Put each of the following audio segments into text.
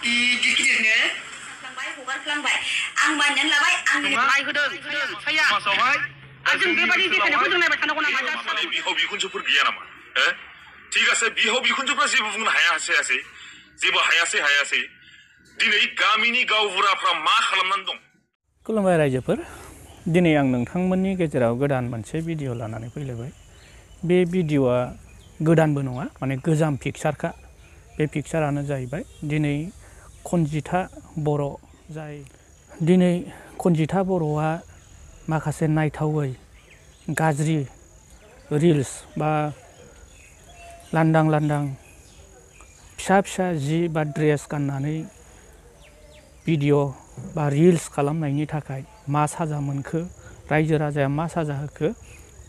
गिदिर गिदिरनो फ्लांबाय हगारफ्लांबाय आं बायनानै लाबाय आं माइ होदों साया जों बेबायदि देखायनायखौ जों नायबाय थानांगौ नामा माने बिहाव बिखुनजोफोर गैया नामा ঠিক আছে बिहाव बिखुनजोफ्रा जेबो बुंनो हायासै जेबो हायासै दिनै गामिनि गावबुराफ्रा मा खालामनानै दं खुलुमबाय रायजोफोर दिनै आं नोंथांमोननि गेजेराव गोदान मोनसे भिडिअ लानानै फैलायबाय बे भिडिअआ गोदानबो नङा माने गोजाम पिक्सारखा बे पिक्सारानो जाहैबाय दिनै खनजिथा बर' जाय दिनै खनजिथा बर'आ माखासे नायथावै गाज्रि रिल्स बा लांदां फिसा जि बा ड्रेस गाननानै भिडिअ बा रिल्स खालामनायनि थाखाय मा साजा मोनखो रायजो राजाया मा साजा होखो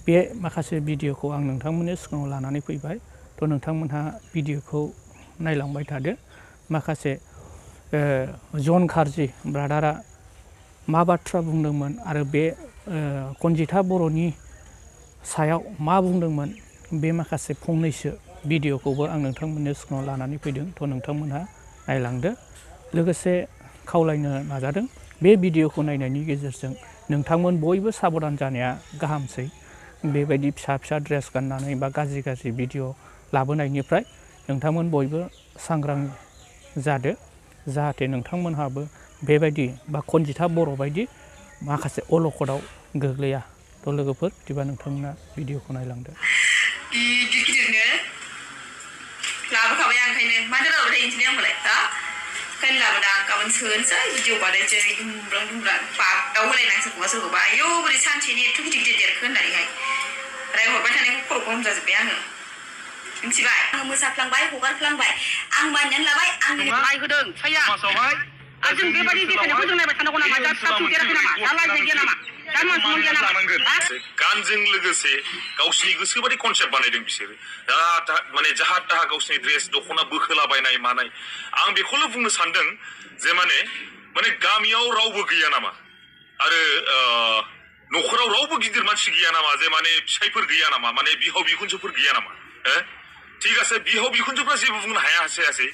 बे माखासे भिडिअखौ आं नोंथांमोननि सिगाङाव लानानै फैबाय थ' नोंथांमोनहा भिडिअखौ नायलांबाय थादो माखासे जन खारजि ब्रादारा मा बाथ्रा बुंदोंमोन आरो बे खनजिथा बर'नि सायाव मा बुंदोंमोन बे माखासे फंनैसो भिडिअखौबो आं नोंथांमोननि सिगाङाव लानानै फैदों थ' नोंथांमोनहा नायलांदो लोगोसे खावलायनो नाजादों बे भिडिअखौ नायनायनि गेजेरजों नोंथांमोन बयबो साबधान जानाया गाहामसै बेबायदि फिसा ड्रेस गाननानै बा गाज्रि भिडिअ लाबोनायनिफ्राय नोंथांमोन बयबो सांग्रां जादो जाहाथे नोंथांमोनहाबो बेबायदि बा खनजिथा बर' बायदि माखासे अलखदाव गोग्लैया थ' लोगोफोर बिदिबा नोंथांमोना भिडिअखौ नायलांदो गिदिर गिदिरनो लाबोखाबाय आं ओंखायनो माथो लाबोबाय थायोसै आंखौलाय ओंखायनो लाबोदां गाबोन सोनोसै भिडिअ बानायसै दुमब्रां बागदाव होलायनांसै सोरखौबा आयौ बोरै सानसेनि एथ' गिदिर देरखो होननानैहाय रायहरबाय थानायखौ खर' गरम जाजोब्बाय आङो मिथिबाय आङो मोसाफ्लांबाय हगारफ्लांबाय आं बायनानै लाबाय आं माइ होदों साया जों बेबायदि देखायनायखौ जों नायबाय थानांगौ नामा दा फिसा खुंखेराखै नामा दा लाजिनाय गैया नामा दा मानसिमोन गैया नामा गानजों लोगोसे गावसिनि गोसोबादि कनसेप्ट बानायदों बिसोरो दा माने जाहा थाहा गावसिनि ड्रेस दख'ना बोखोलाबायनाय मानाय आं बेखौल' बुंनो सानदों जे माने गामियाव रावबो गैया नामा आरो न'खराव रावबो गिदिर मानसि गैया नामा जे माने फिसायफोर गैया नामा माने बिहाव बिखुनजोफोर गैया नामा ঠিক আছে बिहाव बिखुनजोफ्रा जेबो बुंनो हायासै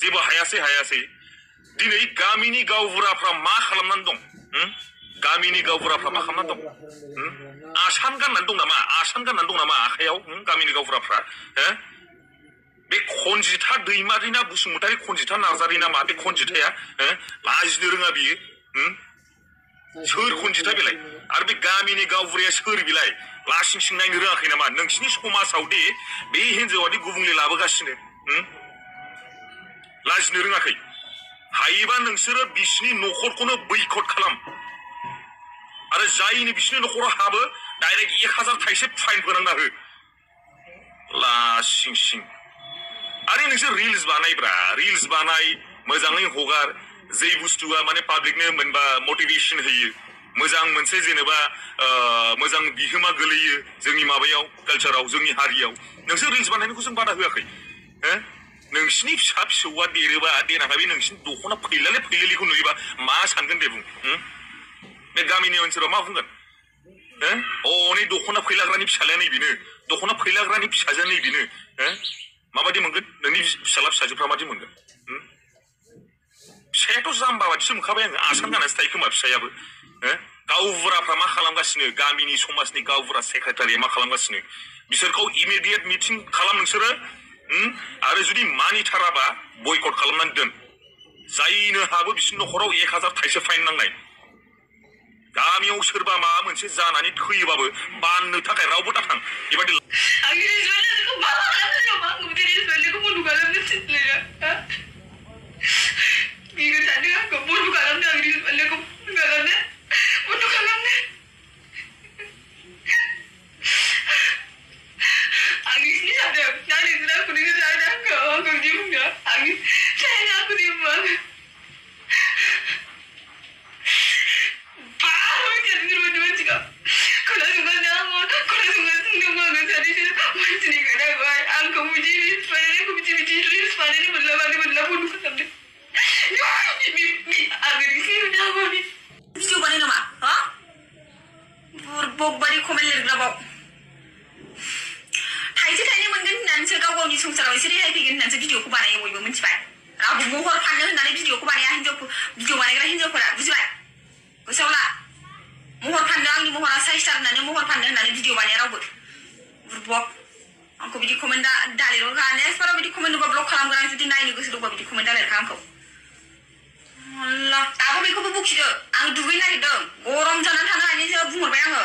जेबो हायासै दिनै गामिनि गावबुराफ्रा मा खालामनानै दं गामिनि गावबुराफ्रा मा खालामनानै दं आसान गाननानै दं नामा आखायाव गामिनि गावबुराफ्रा बे खनजिथा दैमारि ना बसुमतारी खनजिथा नार्जारी नामा बे खनजिथाया लाजिनो रोङा बियो सोर खनजिथा बेलाय आरो बे गामिनि गावबुराया सोर बिलाय लासिं नायनो रोङाखै नामा नोंसिनि समाजाव दे बे हिनजावादि गुबुंले लाबोगासिनो लाजिनो रोङाखै हायोबा नोंसोरो बिसिनि न'खरखौनो बैकट खालाम आरो जायनि बिसिनि न'खराव हाबो डाइरेक्ट 1000 थाइसे फाइन फोनांना हो लासिं आरो नोंसोर रिल्स बानाय मोजाङै हगार जे बुस्थुआ माने पाब्लिकनो मोनबा मटिभेशन होयो मोजां मोनसे जेनेबा मोजां बिहोमा गोलैयो जोंनि माबायाव कालचाराव जोंनि हारियाव नोंसोर रिल्स बानायनायखौ जों बादा होआखै नोंसिनि फिसौआ देरोबा देनाखा बे नोंसिनि दख'ना फैलालिखौ नुयोबा मा सानगोन दे बुं बे गामिनि ओनसोलाव मा बुंगोन नै दख'ना फैलाग्रानि फिसालाया नै बेनो दख'ना फैलाग्रानि फिसाजोआ नै बेनो माबादि मोनगोन नोंनि फिसाला फिसाजोफ्रा मादि मोनगोन फिसायाथ' जाम्बा बादिसो मोनखाबाय आङो आसान गाननासो थायो खोमा फिसायाबो गावबुराफ्रा मा खालामगासिनो गामिनि समाजनि गावबुरा सेक्रेटारिया मा खालामगासिनो बिसोरखौ इमिडियेट मिटिं खालाम नोंसोरो आरो जुदि मानिथाराबा बयकट खालामनानै दोन जायनो हाबो बिसिनि न'खराव 1000 थाइसे फाइन नांनाय गामियाव सोरबा माबा मोनसे जानानै थैयोबाबो बाननो थाखाय रावबो दाथां बेबायदि फाननो होननानै भिडिअखौ बानाया भिडिअ बानायग्रा हिन्जावफोरा बुजिबाय गोसोआव ला महर फाननो आंनि महरा साइस्टार होननानै महर फाननो होननानै भिडिअ बानाया रावबो बुरबक आंखौ बिदि कमेन्ट दालिरखा नेक्सटबाराव बिदि कमेन्ट नुबा ब्लक खालामगोन आं जुदि नायनो गोसो दंबा बिदि कमेन्ट दालिरखा आंखौ अल्लाह दाबो बेखौबो बुखिदो आं दुगैनो नागिरदों गरम जानानै थानो हायैसो बुंहरबाय आङो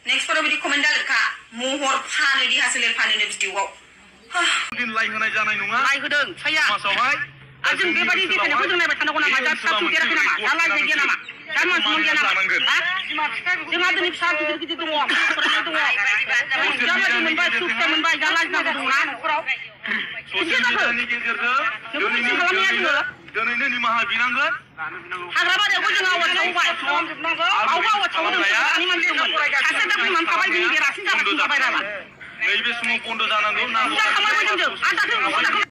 नेक्सटबाराव बिदि कमेन्ट दालिरखा महर फानो देहा सोलेर फानोनो भिडिअआव दिन लाइ होनाय जानाय नङा लाइ होदों फिसाया समाजावहाय जों बेबायदि देखायनायखौ जों नायबाय थानांगौ नामा दा फिसा खुंफेराखै नामा दा लाइजाय गैया नामा दा मानसि गैया नामा जोंहा दिनै फिसा गिदिर गिदिर दङ फरायनाय दङ जाबायदि मोनबाय फिसा मोनबाय दा लाइजानांगौ दंना न'खराव नि गेजेरजों दिनैनो निमाहा बिनांगोन हाग्रा बारियावबो जों आवाज सावबाय खालामजोबनांगौ आवाज सावदों सानि मानसिमोन सासे दा बुंनानै थाबाय बिनि देरासिन जागासिनो थाबाय रामा नैबे समाव बन्द' जानांगौ खामानि जों आदाखौ